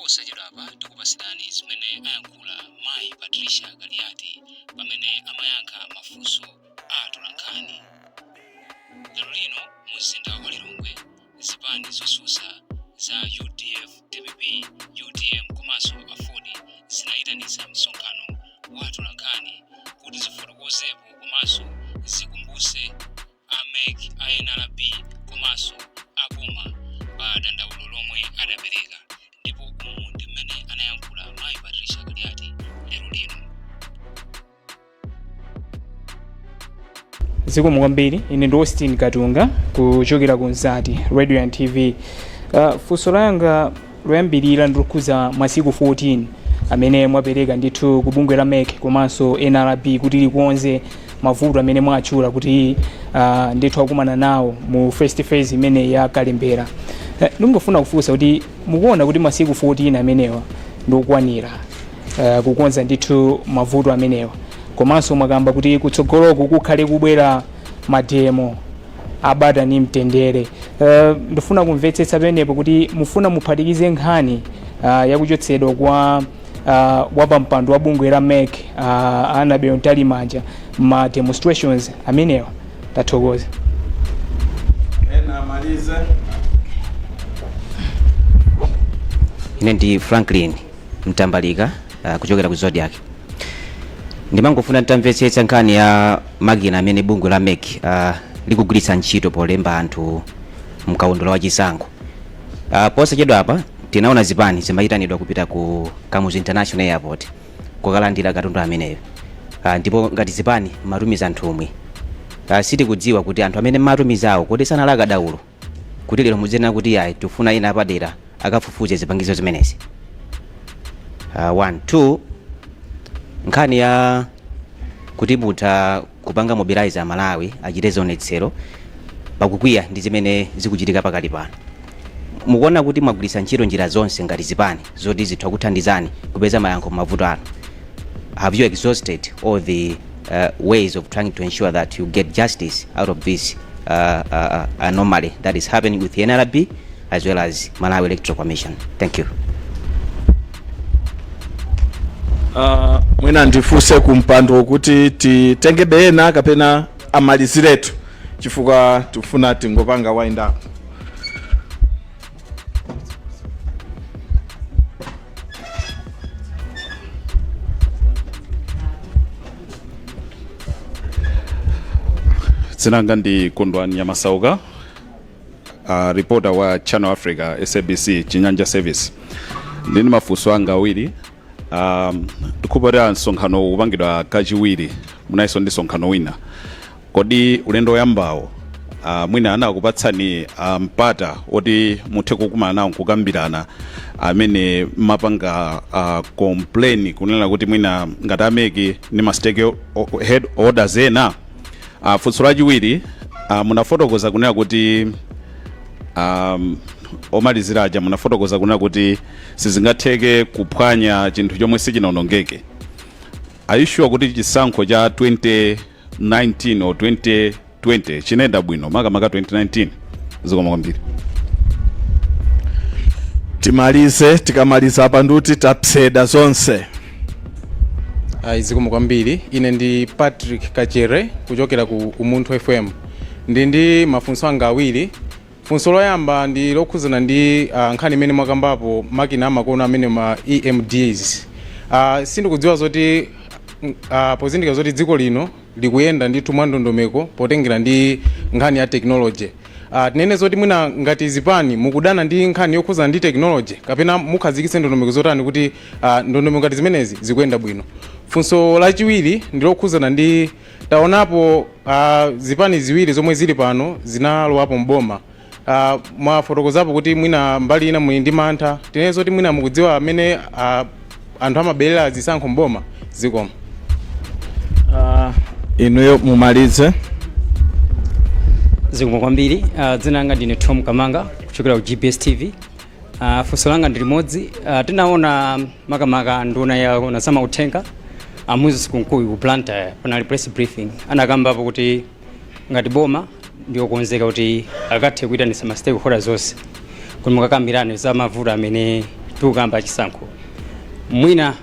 Posachedwapa tikupasirani zimene ayankhula mayi Patricia Kaliati pamene amayankha mafunso a atolankhani. Lero lino mumzinda wa Lilongwe, zipani zosusa za UDF, DPP, UTM komanso AFORD zinayitanitsa msonkhano wa atolankhani kuti zifotokozepo komanso zikumbuse a MEC, a NRB komanso a boma pa dandaulo lomwe adapereka. Ndipo umu ndi mmene anayankhula mayi Patricia Kaliati lero lino. Zikomo kwambiri. Ine ndi Austin Katunga kuchokera ku Mzati Radio and TV. Funso langa loyambirira ndilokhuza masiku 14 amene mwapereka ndithu ku bungwe la MEC komanso NRB kuti likonze mavuto amene mwatchula kuti ndithu akumana nawo mu first phase imene ya kalembera. Ndingofuna kufunsa kuti mukuona kuti masiku 14 amenewa ndikukwanira kukonza ndithu mavuto amenewa? Komanso mwakamba kuti kutsogoloku kukhale kubwera mademo abata ni mtendere. Ndifuna kumvetsetsa penepo kuti mufuna muphatikize nkhani yakuchotsedwa kwa wapampando wa bungwe la MEC, Annabel Mtalimanja, ma demonstrations amenewa. Tathokoza. Ena amalize. Ine ndi Franklin Mtambalika, kuchokera ku Zodiak. Ndimangofuna nditamvetsetsa nkhani ya makina amene bungwe la MEC likugwiritsa ntchito polemba anthu mkaundula wa chisankho. Posachedwa apa tinaona zipani zimayitanidwa kupita ku Kamuzu International Airport kukalandira katundu ameneyo, ndipo ngati zipani mmatumiza nthumwi. Sitikudziwa kuti anthu amene mmatumizawo kodi sanali akadaulo kuti lero muzinena kuti ayi, tifuna ina apadera akafufuze zipangizo zimenezi. One, two, nkhani ya kuti mutha kupanga mobilize Amalawi achite zionetsero pakukwiya ndi zimene zikuchitika pakali pano, mukuona kuti mwagwiritsa ntchito njira zonse ngati zipani zoti zitha kuthandizani kupeza mayankho mavuto anu? Have you exhausted all the ways of trying to ensure that you get justice out of this anomaly that is happening with the NRB as well as Malawi Electoral Commission? Thank you. Mwina ndifunse kumpando kuti titengebe ena kapena amaliziretu, chifukwa tifuna tingopanga wind up. Dzina langa ndi Kondwani Nyamasauka, reporter wa Channel Africa SABC Chinyanja Service. Ndini mafunso anga awiri. Ndikupatira msonkhano kupangidwa kachiwiri, munayinso ndi msonkhano wina. Kodi ulendo woyambawo mwina anakupatsani mpata oti muthe kukumana nawo nkukambirana amene mapanga complain kunena kuti mwina ngati a MEC ndi ma stakeholders ena? Funso lachiwiri, munafotokoza kunena kuti omalizira aja munafotokoza kunena kuti sizingatheke kuphwanya chinthu chomwe sichinawonongeke. Are you sure kuti chisankho cha 2019 or 2020 chinayenda bwino, makamaka 2019? Zikomo kwambiri. Timalize. Tikamaliza apa nduti tapseda zonse. Ayi, zikomo kwambiri. Ine ndi Patrick Kachere kuchokera ku Umunthu FM. Ndi mafunso anga awiri. Funso loyamba ndi lokhuzana ndi nkhani imene mwakambapo, makina amakono amene ma EMDs. Sindikudziwa zoti pozindikira zoti dziko lino likuyenda ndithu mwa ndondomeko potengera ndi nkhani ya technology, tinene zoti mwina ngati zipani mukudana ndi nkhani yokhuzana ndi technology, kapena mukhazikitse ndondomeko zotani kuti ndondomeko ngati zimenezi zikuyenda bwino? Funso lachiwiri ndi lokhuzana ndi taonapo zipani ziwiri zomwe zili pano zinalowapo mboma. Mwafotokozapo kuti mwina mbali ina muli ndi mantha. Tinene zoti mwina mukudziwa amene anthu amaberera zisankho mboma? Zikomo. Inuyo mumalize. Zikomo kwambiri. Dzina langa ndine Tom Kamanga kuchokera ku GBS TV. Funso langa ndi limodzi. Tinaona makamaka nduna ya zamauthenga a Moses Kunkuyu ku Blantyre, panali press briefing, anakambapo kuti ngati boma ndiokonzeka kuti akathe kuyitanitsa ma stakeholders onse kuti mukakambirane za mavuto amene Tikukamba chisankho, mwina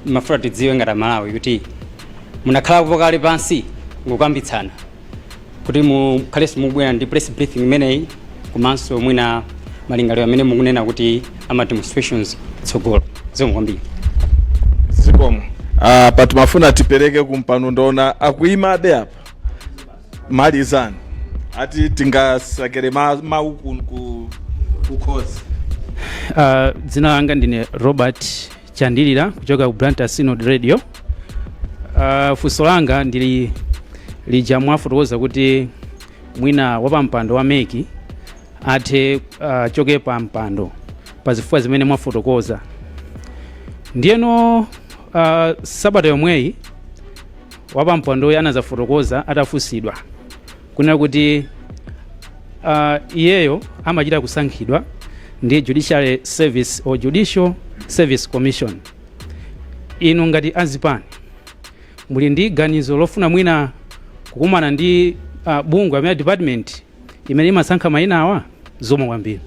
mafuna tidziwe ngati Malawi kuti munakhalapo kale pansi ngokambitsana kuti mukhalenso mukubwera ndi press briefing imeneyi, komanso mwina malingaliro amene mukunena kuti ama demonstrations tsogolo. Zikomo kwambiri. Zikomo. Pa timafuna tipereke kumpano, ndaona akuimabe apa. Malizani, ati tingasakere mawu kukhozi. Dzina langa ndine Robert Chandilira kuchoka ku Blantyre Synod Radio. Funso langa ndili lija mwafotokoza kuti mwina wapampando wa MEC athe choke pa mpando pa zifukwa zimene mwafotokoza. Ndiyeno sabata yomweyi wapampandoyo anazafotokoza atafunsidwa kunena kuti iyeyo amachita kusankhidwa ndi Judiciary Service or Judicial Service Commission. Inu ngati azipani muli ndi ganizo lofuna mwina kukumana ndi bungwe amene department imene imasankha mayina awa? Zikomo kwambiri.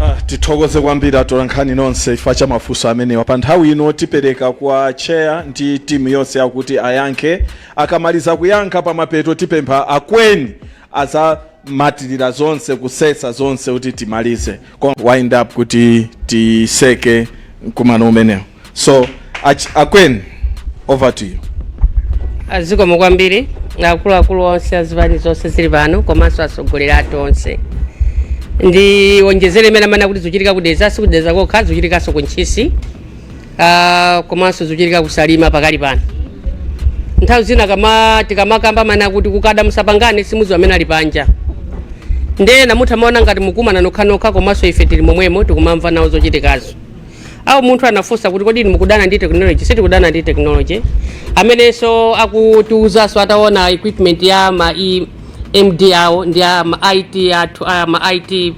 Ah, tithokoze kwambiri atolankhani nonse chifukwa cha mafunso amenewa. Pa nthawi ino tipereka kwa chair ndi timu yonse yakuti ayankhe. Akamaliza kuyankha, pamapeto tipempha akweni azamatirira zonse, kusesa zonse kuti timalize. Wind up kuti tiseke mkumano umenewo. So akweni, over to you. Azikomo kwambiri akuluakulu onse azipani zonse zili pano, komanso atsogoleri athu onse. Ndi onjezere imene amene kuti zikuchitika kudeza, sikudeza kokha, zikuchitikanso ku Ntchisi, komanso zikuchitika kusalima pakali pano. Nthawi zina kama tikamakamba mana kuti kukada musapangane, simuzi amene ali panja. Ndiye namutha maona ngati mukumana nokhanokha, komanso ife tili momwemo, tikumamva nawo zochitikazo. Au munthu anafunsa kuti kodi inu mukudana ndi technology? Sitikudana ndi technology. Amenenso akutiuzanso ataona equipment ya ma EMD awo ndi a ma IT athu, a ma IT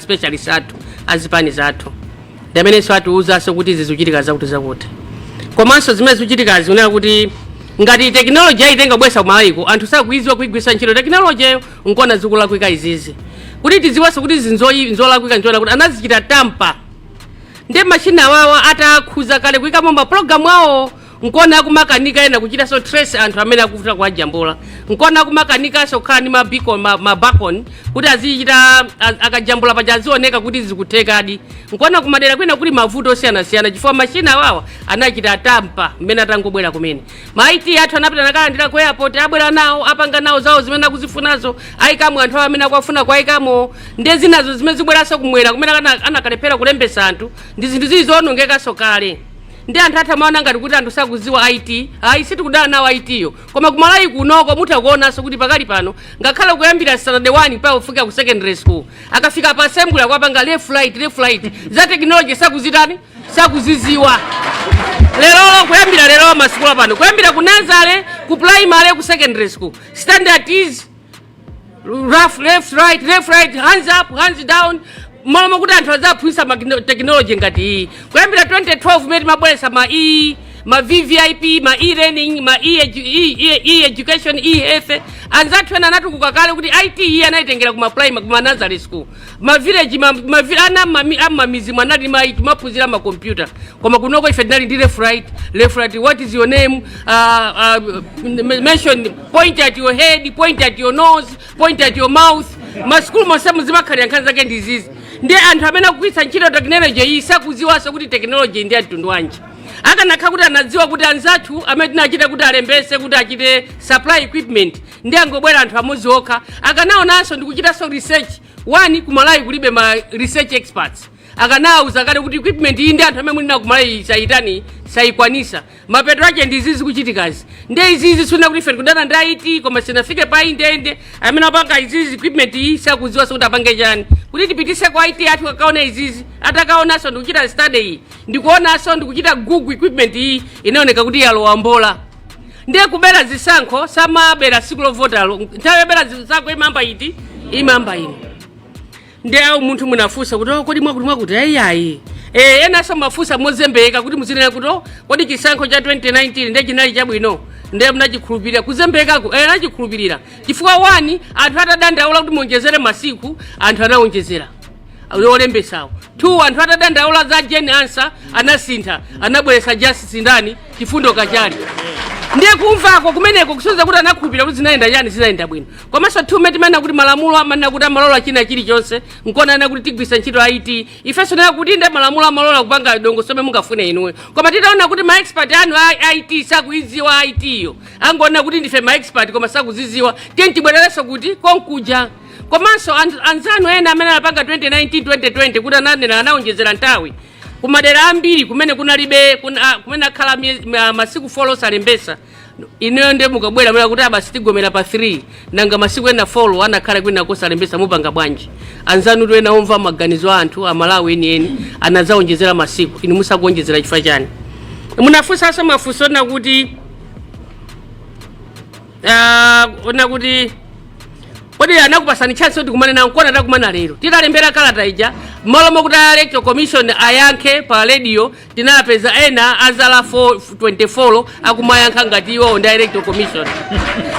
specialist athu azipani zathu, ndi amenenso atiuzanso kuti izi zikuchitika zakuti zakuti. Komanso zimene zikuchitikazi, kunena kuti ngati technology ayitenga kubwesa kumalayiko, anthu sakuiziwa kuigwisa ntchito technology yo, nkona zikulakwika izizi. Kuti tiziwenso kuti izi nzolakwika, nzoona kuti anazichita tamper ndi machine awawa atakhuza kale kuyikamo mapulogalamu awo, nkona akumakanika ena kuchitanso trace anthu amene akufuta kuwajambula, nkona akumakanikanso kukhala ndi mabicon, mabacon kuti azichita akajambula paja azioneka kuti zikuthekadi. Nkona kumadera kwina kuli mavuto osiyanasiyana, chifukwa machine awawa anachita tamper mmene atangobwera kumene. Ma IT athu anapita nakalandira ku airport, abwera nawo, apanga nawo zawo zimene akuzifunazo, ayikamo anthu awo amene akuwafuna kuayikamo. Ndiye zinazo zimene zibweranso kumwera kumene anakalephera kulembesa anthu, ndi zinthu zili zoonongekanso kale. Ndi anthu athu amaona ngati kuti anthu sakuziwa IT. Ayi, sitikudana nawo IT yo, koma kumalawi kunoko mutha kuonanso kuti pakali pano ngakhale kuyambira standard 1 mpaka kufika ku secondary school, akafika pa assembly akwapanga left, right, left, right. Za technology sakuzitani, sakuziziwa. Lerolo, kuyambira lero, masukulu pano, kuyambira ku nursery, ku primary, ku secondary school, standard is rough, left, right, left, right, hands up, hands down. Malo kuti anthu adzaphunzitsa ma technology ngati iyi, kuyambira 2012 imene timabweretsa ma e ma VVIP, ma e-learning, ma e-education, e-health, anzathu ena anatukuka kale kuti IT iyi anayitengera kuma primary, kuma nursery school, ma village, ana am'mamizi mwanali ma maphunzira ma computer. Koma kunoko ife tinali ndi left, right, left, right, what is your name, mention, point at your head, point at your nose, point at your mouth. Masukulu monse muzimakhalira nkhani zake ndizizi. Ndi anthu amene akugwiritsa ntchito technology iyi sakuziwanso kuti technology ndi mtundu wanji. Akanakhala kuti anadziwa kuti anzathu amene tinachita kuti alembese kuti achite supply equipment ndi angobwera anthu amodzi okha, akanaonanso ndikuchitanso research. One, kumalawi kulibe ma research experts. Akanawuza kale kuti equipment iyi ndi anthu amene muli nawo kumalawi sayitani, sayikwanisa. Mapeto ake ndi izizi kuchitikazi. Ndi izizi suna kuti ife tikudana ndi IT, koma sinafike pa indende. Amene apanga izizi, equipment iyi, sakudziwanso kuti apange chani kuti tipitise kwa IT athu akaona izizi. Atakaonanso ndikuchita study iyi, ndikuonanso ndikuchita google equipment iyi, inaoneka kuti yalowa mbola. Ndiye kubera zisankho samabera siku lovotalo. Nthawi yobera zisankho imamba iti? Imamba ino. Ndi awo munthu munafunsa kuti, oh, kodi mwakuti mwakuti? Ayiayi, enanso mafunsa mozembeka kuti muzinena kuti, oh, kodi chisankho cha 2019 ndiye chinali chabwino? Ndiye munachikhulupirira? Kuzembekako, anachikhulupirira chifukwa wani? Anthu atadandaula kuti muonjezere masiku, anthu anawonjezera. Olembesawo two anthu atadandaula za Jane Ansah, anasintha, anabweretsa Justice ndani? Chifundo Kachali. Ndiye kumvako kumeneko kusonyeza kuti anakhulupirira kuti zinayenda chani? Zinayenda bwino. Komanso two, timanena kuti malamulo amanena kuti amalola china chilichonse, nkonana kuti tigwisa ntchito IT. Ifenso nena kuti nde malamulo amalola kupanga dongosolo mungafune inuyo, koma titaona kuti ma expert anu a IT sakuiziwa IT yo, angoona kuti ndife ma expert koma sakuziziwa, tiye tibwererenso kuti konkuja. Komanso anzanu ena amene anapanga 2019, 2020, kuti ananena anaonjezera nthawi kumadera ambiri kumene kunalibe kumene akhala masiku 4 osalembesa. Ineyo nde mukabwera mena kuti abasi tigomera pa 3, nanga masiku ena 4 anakhala kwina kosalembesa mupanga bwanji? Anzanu tu ena omva maganizo a anthu Amalawi enieni anazaonjezera masiku, inu musakuonjezera chifukwa chani? Munafunsanso mafunso na kuti ona kuti kodi anakupasani chance kuti kumane nawo? Nkona takumana lero. Titalembera kalata ija, malo mokuti a Electoral Commission ayankhe pa radio, tinapeza ena azala 4, 24 akumayankha ngati iwo ndi a Electoral Commission.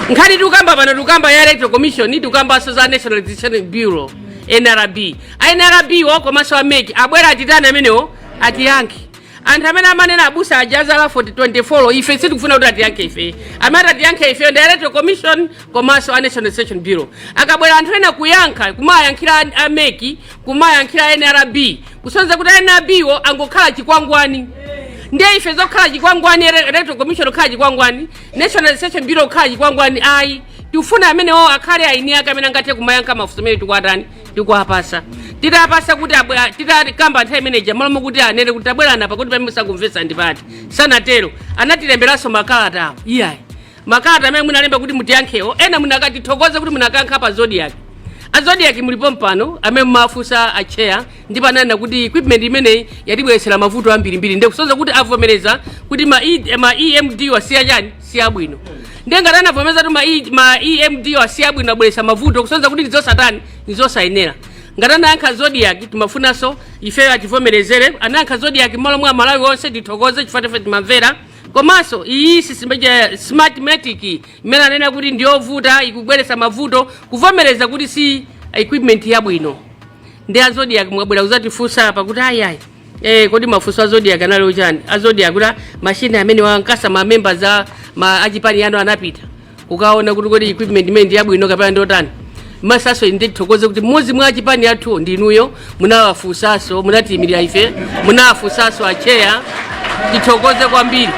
Nkhani tikukamba pano, tikukamba ya Electoral Commission, tikukambanso za National Registration Bureau, NRB. A NRB wo komanso a MEC abwera, atitani amenewo? Atiyankhe. Anthu amene amanena abusa aja azala 40, 24, ife sitikufuna kuti atiyankhe ife. Amene atiyankhe ife ndi Electoral Commission komanso a National Registration Bureau. Akabwera anthu ena kuyankha, kumayankhira a MEC, kumayankhira NRB, kusonyeza kuti NRB wo angokhala chikwangwani. Ndiye ife zokhala chikwangwani, Electoral Commission kukhala chikwangwani, National Registration Bureau kukhala chikwangwani, ayi. Tikufuna amenewo akhale aini ake amene angathe kumayankha mafunso amene tikuatani, tikuapasa. Titapasa kuti titakamba nthawi imeneja, malo mokuti anene kuti tabwerana pakuti pamene musakumvetsa ndipati, sanatero. Anatilemberanso makalata awo. Iyayi, makalata amene munalemba kuti mutiyankhewo, ena munakatithokoze kuti munakankha pa Zodiak. A Zodiak mulipo mpano amene mumafunsa acheya, ndipo ananena kuti equipment imeneyi yatibweretsera mavuto ambirimbiri. Ndiye kusonyeza kuti avomereza kuti ma EMD wasiya chani? Siyabwino. Ndiye ngati anavomereza kuti ma EMD wasiya bwino, abweretsa mavuto, kusonyeza kuti ndizosatani? Ndizosayenera. Ngati anayankha Zodiak, timafunanso ifeyo ativomerezere. Anayankha Zodiak m'malo mwa Malawi onse, tithokoze chifukwa tife timamvera. Komanso iyi Smartmatic imene anena kuti ndiyovuta, ikubweretsa mavuto, kuvomereza kuti si equipment yabwino. Ndi a Zodiak mwabwera kuzatifunsa apa kuti ayi ayi, kodi mafunso a Zodiak anali ochani? A Zodiak kuti machine amene wankasa ma members a ma achipani yanu anapita kukaona kuti kodi equipment imene ndi yabwino kapena ndotani? Masaso ndithokoze kuti mmodzi mwa achipani athu ndinuyo, munawafunsanso, munatiyimirira ife, munawafunsanso acheya. Tithokoze kwambiri.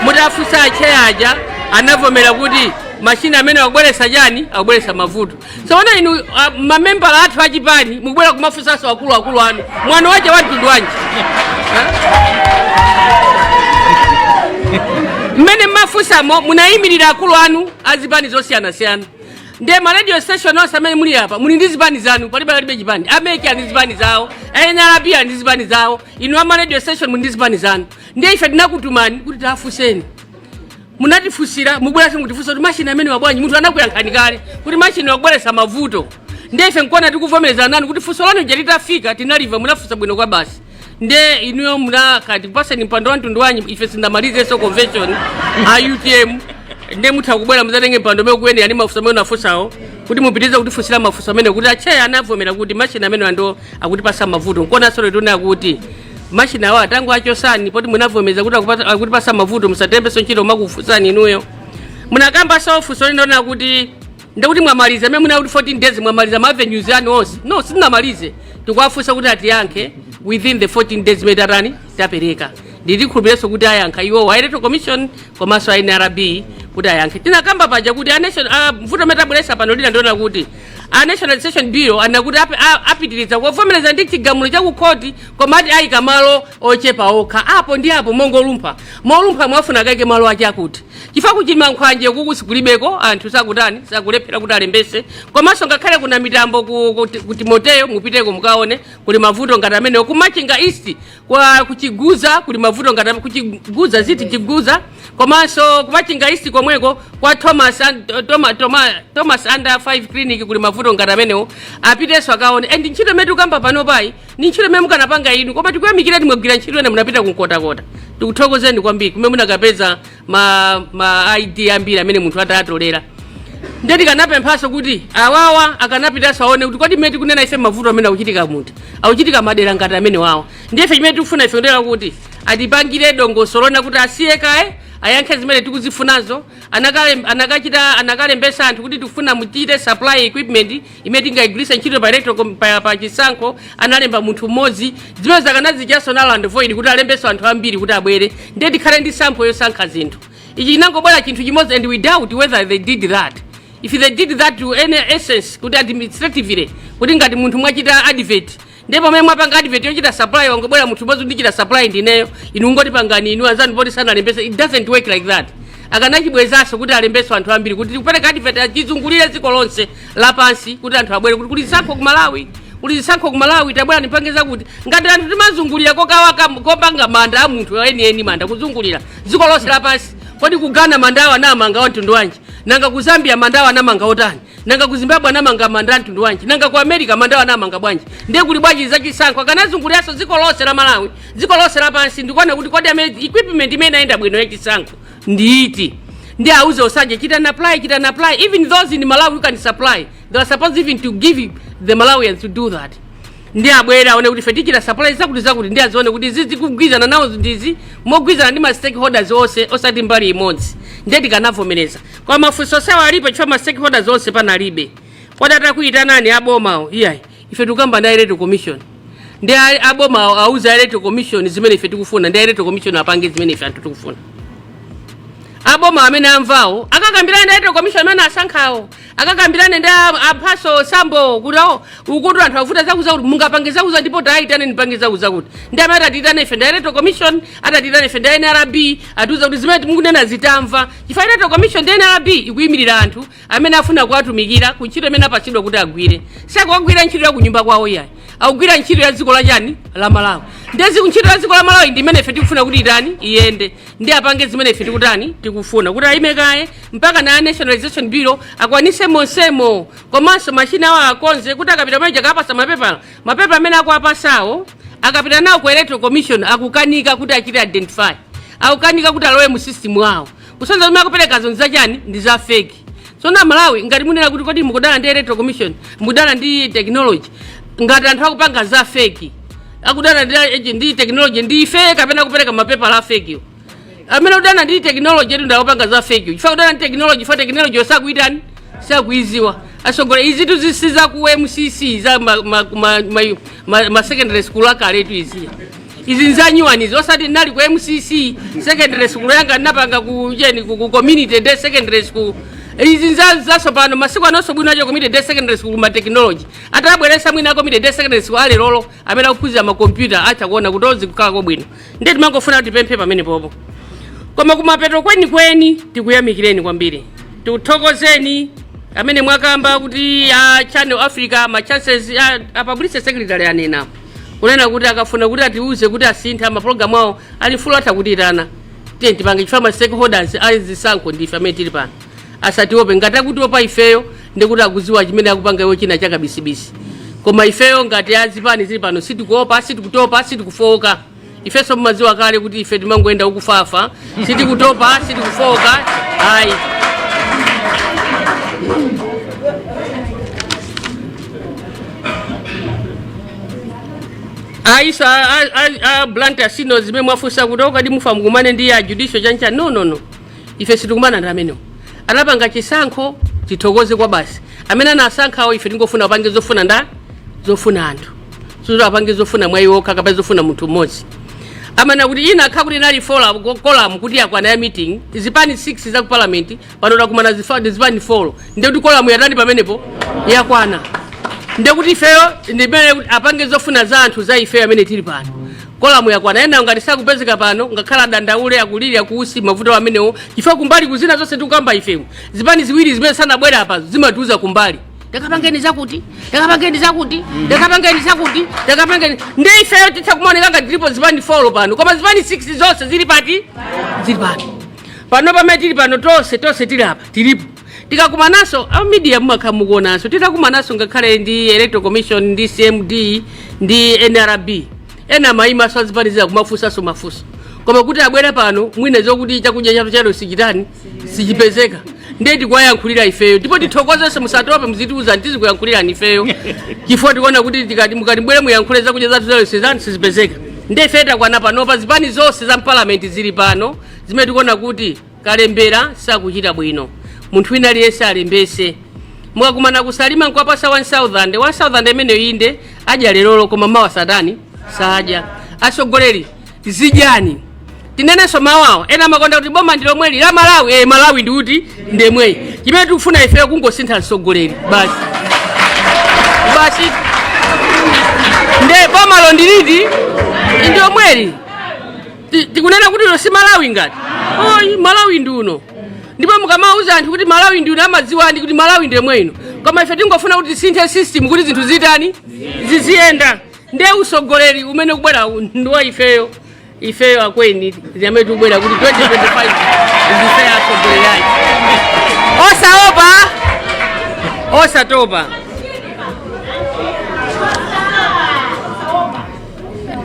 Mutafunsa acheya aja, anavomera kuti machine amene akubweretsa chani? Akubweretsa mavuto. Tsono inu mamembala athu achipani mukubwera kumafunsanso akuluakulu anu, mwana wache wa mtundu wanji? Mmene mmafunsamo munayimirira akulu anu azipani zosiyanasiyana. Ndiye ma radio station onse amene muli apa muli ndi zipani zanu, palibe alibe chipani. A MEC ali ndi zipani zawo, NRB ali ndi zipani zawo, inu ama radio station muli ndi zipani zanu. Ndiye ife tinakutumani kuti tafunseni, munatifunsira. Mubweranso mutifunsa kuti machine amene wabwanji? Munthu anakuyankhani kale kuti machine wakubweretsa mavuto. Ndiye ife nkuona tikuvomereza nanu kuti funso lanu ija litafika tinaliva, munafunsa bwino kwa basi. Ndiye inuyo munakati kupaseni mpando wa mtundu wanyi? Ife sindamalizenso convention a UTM. Ndiye mutha kubwera muzatenge mpando umene ukuyenera ndi mafunso amene unafunsawo, kuti mupitirize kutifunsira mafunso amene kuti acheya anavomera kuti machine amene ando akutipasa mavuto. Nkuonanso lero kuti machine awo atango achosani, poti munavomereza kuti akutipasa mavuto, musatembenso ntchito makufunsani inuyo. Munakambanso funso linaona kuti ndikuti mwamaliza amene muna kuti 14 days mwamaliza ma avenues anu onse. No, sitinamalize. Tikuwafunsa kuti atiyankhe within the 14 days imene tatani? Tapereka. Nditikhulupirenso kuti ayankha iwowo a Electoral Commission komanso a NRB kuti ayankhe. Tinakamba paja kuti a nation mvuto amene tabweretsa pano lina ndiona kuti a National Registration Bureau anakuti apitiriza kuvomereza ndi chigamulo cha kukhoti, koma ati ayika malo ochepa okha apo ndi apo mongolumpha molumpha. Mwafuna akaike malo ache akuti chifukwa kuchima nkhwanje kuku sikulibeko, anthu sakutani? Sakulephera kuti alembese. Komanso ngakhale kuna mitambo ku Timoteyo, mupiteko mukaone, kuli mavuto ngati amenewo. Kumachinga East kwa kuchiguza kuli mavuto ngati kuchiguza ziti chiguza. Komanso kumachinga East komweko kwa Thomas Thomas under 5 clinic kuli mavuto ngati amenewo. Apitenso akaone. And ntchito imene tikukamba pano payi ni ntchito imene mukanapanga inu, koma tikuyamikireni, mwagwira ntchito ene, munapita kunkotakota. Tikuthokozeni kwambiri kumene munakapeza ma ID ambiri amene munthu atatolera. Ndiye tikanapemphanso kuti awawa akanapitanso aone kuti kodi mmene tikunena ife mavuto amene akuchitika munthu akuchitika madera ngati amene wawa. Ndiye ife chimene tikufuna ife ndera kuti atipangire dongosolo lona kuti asiye kaye ayankhe zimene tikuzifunazo. Anakachita anakalembesa anthu kuti tikufuna muchite supply equipment imene tingayigwiritse ntchito pa electoral pa chisankho. Analemba munthu mmodzi, zimene zakanazichaso null and void kuti alembeso anthu ambiri kuti abwere, ndiye tikhale ndi sample yosankha zinthu. Ichi chinangobwera chinthu chimodzi, and we doubt whether they did that, if they did that to any essence, kuti administratively, kuti ngati munthu mwachita advert, ndiye pamene mwapanga advert yochita supply, wangobwera munthu mmodzi, ndichita supply ndineyo, inu ngoti pangani inu anzanu poti sanalembese. It doesn't work like that. Akanachibwezanso kuti alembeso anthu ambiri, kuti kupereka advert achizungulire dziko lonse lapansi, kuti anthu abwere kuti kuli zisankho ku Malawi, kuli zisankho ku Malawi, tabwera nipange zakuti. Ngati anthu timazungulira kokawaka kopanga manda a munthu enieni, manda kuzungulira dziko lonse lapansi, kodi ku Ghana mandawo anamanga wa mtundu wanji? Nanga ku Zambia mandawo anamanga otani? Nanga ku Zimbabwe anamanga manda a mtundu wanji? Nanga ku America mandawo anamanga bwanji? Ndiye kuli bwanji zachisankho? Akanazunguliranso dziko lonse la Malawi, dziko lonse lapansi, ndikuona kuti kodi amene equipment imene inayenda bwino yachisankho ndiiti, ndi auze osanje chitani apply, chitani apply. Even those in Malawi who can supply, they are supposed even to give the Malawians to do that. Ndi abwera aone kuti ife tichita supply zakuti zakuti, ndi azione kuti izi zikugwizana nawo ndizi mogwizana ndi ma stakeholders onse, osati mbali imodzi, ndiye tikanavomereza. Koma mafunso sawa alipo chifukwa ma stakeholders onse panalibe. Kodi atakuyitanani abomawo? Iyayi, ife tikukamba ndi Electoral Commission, ndi abomawo auze Electoral Commission zimene ife tikufuna, ndi Electoral Commission apange zimene ife anthu tikufuna. Aboma amene amvawo akakambirane ndi Electoral Commission amene asankhawo, akakambirane ndi aphaso sambo kuti awo ukuti anthu akuvuta zakuza kuti mungapange zakuza, ndipo tayitane nipange zakuza kuti ndi amene atatiyitane ife ndi Electoral Commission, atatiyitane ife ndi NRB, atiuza kuti zimene mukunena zitamva, chifukwa Electoral Commission ndi NRB ikuyimirira anthu amene afuna kuwatumikira ku ntchito imene apatsidwa kuti agwire. Sakuwagwira ntchito ya kunyumba kwawo iyayi, akugwira ntchito ya dziko la chani, la Malawi. Ndezi ntchito ya dziko la Malawi ndi imene ife tikufuna kuti itani, iyende, ndi apange zimene ife tikutani, tikufuna kuti ayime kaye mpaka na Nationalization Bureau akwanise monsemo, komanso machina awo akonze kuti akapita pamene akapasa mapepala, mapepa amene akuapasawo akapita nawo ku Electoral Commission akukanika kuti achite identify, akukanika kuti alowe mu system wawo, kusonza zomwe akuperekazo ndi zachani, ndi za fake. So na Malawi, ngati munena kuti kodi mukudana ndi Electoral Commission, mukudana ndi technology, ngati anthu akupanga za fake, akudana ndi technology ndi ife kapena kupereka mapepa la fake yo? Amene kudana ndi technology yetu ndakupanga za fake, chifukwa kudana ndi technology, chifukwa technology sakuitani, sakuiziwa. Asogole izi tuzisiza ku MCC za ma secondary school akaletu iziya, izi nzanyuwanizi, osati nali ku MCC secondary school yanga napanga ku jeni ku community day secondary school. Izi nza zasopano masiku anonso bwino acho community day secondary school ma technology atabweresa mwina community day secondary school alelolo amene akuphunzira makompyuta atha kuona kuti ozi kukhala kobwino. Ndiye timangofuna kuti tipemphe pamene popo. Koma kumapeto kwenikweni tikuyamikireni kwambiri, tikuthokozeni amene mwakamba kuti a Channel Africa ma chances a publicity secretary anena kunena kuti akafuna kuti atiuze kuti asintha mapulogalamu awo ali full, atha kutiyitana, tiye tipange, chifukwa ma stakeholders azisankho ndife amene tili pano. Asatiope. Ngati akutiopa ifeyo, ndikuti akuziwa chimene akupanga iwo china chakabisibisi. Koma ifeyo ngati azipani zili pano sitikuopa, sitikutopa, sitikufoka. Ifenso mumadziwa kale kuti ife timangoyenda ukufafa, sitikutopa, sitikufoka ayi. Ayiso a Blantyre sino zimene mwafunsa kuti okadi mufa mukumane ndi a judicial chancha, no, no, no, ife sitikumana ndi amenewo. Anapanga chisankho, tithokoze kwa basi amene anasankhawo. Ife tingofuna apange zofuna nda zofuna anthu, suti apange zofuna mwa iwo okha kapena zofuna munthu mmodzi. Amana kuti ina akha kuti inali quorum kuti yakwana ya meeting, zipani 6 za ku parliament pano takumana zipani 4, ndiye kuti quorum yatani pamenepo, yakwana. Ndiye kuti ifeyo ndimene kuti apange zofuna za anthu za ifeyo amene tili pano, quorum yakwana. Ena ngati sakupezeka pano, ngakhala adandaule, akulira kuusi mavuto amenewo, chifukwa kumbali kuzina zonse tikukamba ifewo, zipani ziwiri zimene sanabwera apa zimatiuza kumbali, takapangeni zakuti, takapangeni zakuti, takapangeni zakuti, takapangeni. Ndi ifeyo titha kumaoneka ngati tilipo zipani 4 pano, koma zipani 6 zonse zili pati? Zili pano. Pano pamene tili pano tonse, tonse tili apa, tilipo. Tikakumananso a media mumakhala mukuonanso, titakumananso ngakhale ndi Electoral Commission ndi CMD ndi NRB, ena amayimaso azipani kumafunsanso mafunso, koma kuti abwere pano mwina zokuti chakudya chatu chalo sichitani, sichipezeka. Ndiye tikuwayankhulira ifeyo, ndipo tithokozenso. Musatope, muzitiuza, tizikuyankhulirani ifeyo, chifukwa tikuona kuti tikati mukati bwere muyankhule zakudya zathu zalero sizani sizipezeka. Ndiye ife takwana panopa, zipani zonse za mpalamenti zili pano, zimene tikuona kuti kalembera sakuchita bwino. Munthu wina aliyense alembese. Mukakumana kusalima nkuwapasa 1000 1000 imeneyo, inde adya lerolo, koma mawa satani sadya. Atsogoleri, zidyani. Tinenenso mawawo, ena amakonda kuti boma ndi lomweli la Malawi. Malawi ndi kuti ndemweyi. Chimene tikufuna ifeyo kungosintha mtsogoleri basi basi. Nde bomalo ndiliti? Ndi omweli. Tikunena kuti uno si Malawi ngati oyi, Malawi ndi uno. Ndipo mukamauza anthu kuti Malawi ndi uno, amadziwani kuti Malawi ndi yomwe ino. Koma ife tingofuna kuti tisinthe system kuti zinthu zitani, ziziyenda. Ndiye usogoleri umene kubwera ndi wa ifeyo, ifeyo akweni amene tikubwera kuti 2025 ndife atsogoleri ake. Osaopa, osatopa.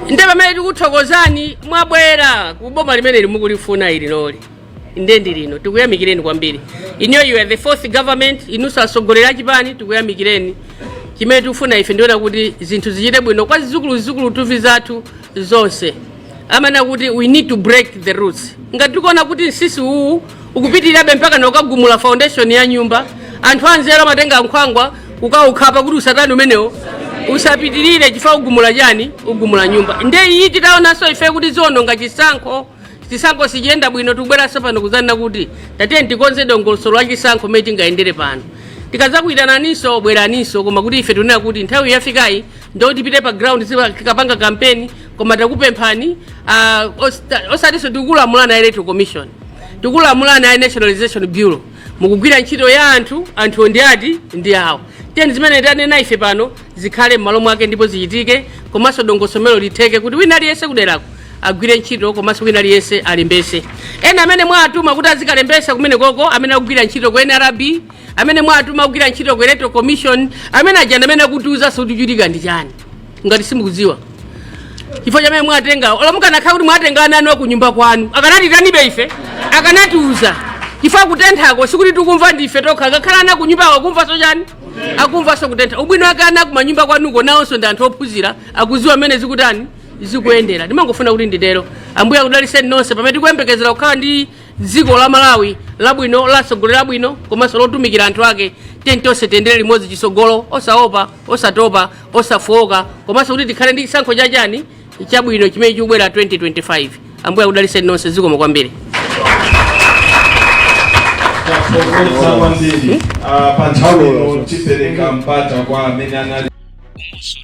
Nde pamene tikuthokozani, mwabwera kuboma limene mukulifuna ili loli, nde ndi lino. Tikuyamikireni kwambiri inuyo, you are the fourth government. Inunso atsogoleri achipani, tikuyamikireni. Chimene tikufuna ife ndiona kuti zinthu zichite bwino kwa zidzukulu zidzukulu tuvi zathu zonse. Amana kuti we need to break the roots. Ngati tikuona kuti msisi uwu ukupitirirabe mpaka na ukagumula foundation ya nyumba, anthu anzeru amatenga nkhwangwa ukaukhapa kuti usatani umenewo usapitirire, chifukwa ugumula chani? Ugumula nyumba. Nde iyi titaonanso ife kuti ziononga chisankho, chisankho sichiyenda bwino, tikubweranso pano kuzanena kuti tatiye tikonze dongosolo la chisankho mmene tingayendere pano. Tikadzakuitananinso, bweraninso. Koma kuti ife tinena kuti nthawi yafikayi ndoti tipite pa ground tikapanga kampeni. Koma takupemphani, osatinso tikulamulana Electoral Commission, tikulamulana a National Registration Bureau, mukugwira ntchito ya anthu, anthu ndi ati ndi awo. Tiyeni zimene tanena ife pano zikhale m'malo mwake ndipo zichitike, komanso dongosomelo litheke kuti wina aliyense kuderako agwire ntchito, komanso wina aliyense alembese. Ena amene mwatuma kuti azikalembesa kumene koko, amene akugwira ntchito ku NRB, amene mwatuma kugwira ntchito ku Electoral Commission, amene ajana amene akutiuza kuti chitika ndi chani ngati simukudziwa, chifukwa chamene mwatenga. Ola mukanakhala kuti mwatenga ana anu kunyumba kwanu, akanatitanibe ife? Akanatiuza, chifukwa kutenthako sikuti tikumva ndife tokha. Akakhala ana kunyumbako akumvanso chani? Akumvanso kutentha. Ubwino wake ana kumanyumba kwanuko nawonso ndi anthu ophunzira, akudziwa mmene zikutani, zikuyendera. Ndimangofuna kuti nditero. Ambuye akudalitseni nonse pamene tikuyembekezera kukhala ndi dziko la Malawi labwino, lasogolera labwino, komanso lotumikira anthu ake. Tiyeni tonse tiyendere limodzi chisogolo, osaopa, osatopa, osafowoka, komanso kuti tikhale ndi chisankho chachani, chabwino chimene chikubwera 2025. Ambuye akudalitseni nonse. Zikomo kwambiri. Tathokoza kwambiri. Pa nthawi ino tipereka mpata kwa amene anali Umonso.